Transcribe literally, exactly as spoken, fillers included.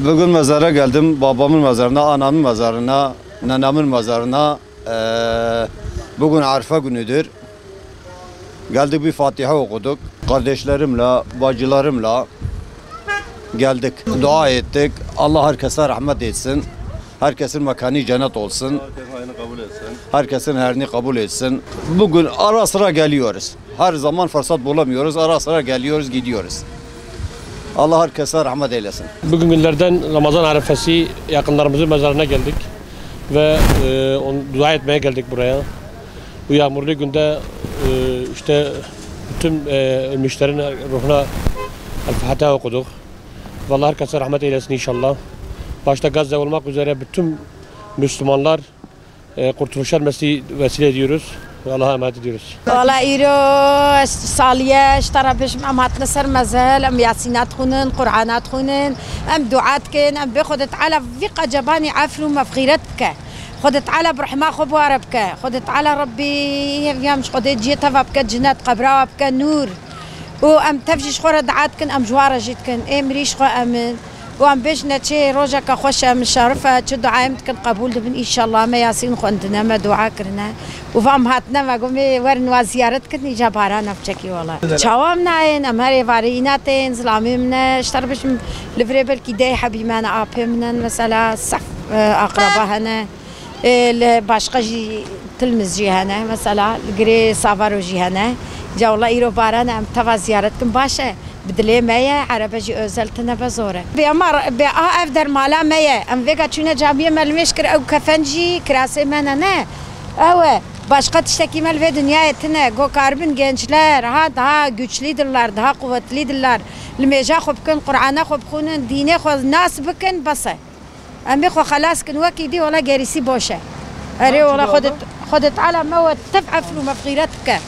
Bugün mezara geldim. Babamın mezarına, anamın mezarına, nenemin mezarına. Ee, bugün Arfa günüdür. Geldik, bir Fatiha okuduk. Kardeşlerimle, bacılarımla geldik. Dua ettik. Allah herkese rahmet etsin. Herkesin mekanı cennet olsun. Herkesin hayrını kabul etsin. Herkesin hayrını kabul etsin. Bugün ara sıra geliyoruz. Her zaman fırsat bulamıyoruz. Ara sıra geliyoruz, gidiyoruz. Allah herkese rahmet eylesin. Bugün günlerden Ramazan arefesi, yakınlarımızın mezarına geldik ve, e, on-, dua etmeye geldik buraya. Bu yağmurlu günde, e, işte bütün, e, ölmüşlerin ruhuna El Fatiha okuduk. Vallahi herkese rahmet eylesin inşallah. Başta Gazze olmak üzere bütün Müslümanlar, e, kurtuluşa ermesi vesile ediyoruz. Allah'a emanet ediyoruz. Wala îro ez saliye ji te re bêjim, em hatine ser mezil, em Yasîna dixwînin, Qur'ana dixwînin, em dua dikin, em bê Xwedê Teala vî qecebanî efr û mexfîret bike. Xwedê Teala bi rehma xwe bi ware bike. Xwedê Teala Rebbî hêviya min ji Xwedê cihê teva bike cinet, qebra we bike nûr. Û em tev jî ji xwe re dua dikin, em ji wan re jî dikin. Ê mirî ji xwe em in. Û em bêjine çi rojeke xweş e, min şerif e, çi duayê min dikin qebûl dibin. Înşallah me Yasîn xwendine, me dua kirine. Û va em hatine, me got, "Mê werin wa ziyaret kirin, îca baran e biçekî wela." Çawa em nayên, em her êvarê îna tên, zilamê min e, ji te re bêjim, li virê belkî dê hebî me ne, apê min in, mesela sef, e, aqraba hene. Ê, li başqa jî Tilmiz jî hene, mesela li girê Savaro jî hene. Ca wela îro baran e, em teva ziyaret kin baş e. Bi dilê me ye, erebe jî özel tine be zor e. Bê ama re-, bê a ev dermala me ye. Em vêga çûne camiyê me li mêj kir, ew kefen jî kirasê me ne, ne. Ew e. Başqa tiştekî me li vê dinyayê tine. Go karibin gençler, ha, daha güçlüdürler, daha kuvvetlüdürler. Li mêja xwe bikin, Qur'ana xwe bixwînin, dînê xwe nas bikin, bes e. Em bê xwe xelas kin wekî dî, wela gerîsî boş e. Erê wela Xwedê, Xwedê Teala me we tev efl û mexfîret bike.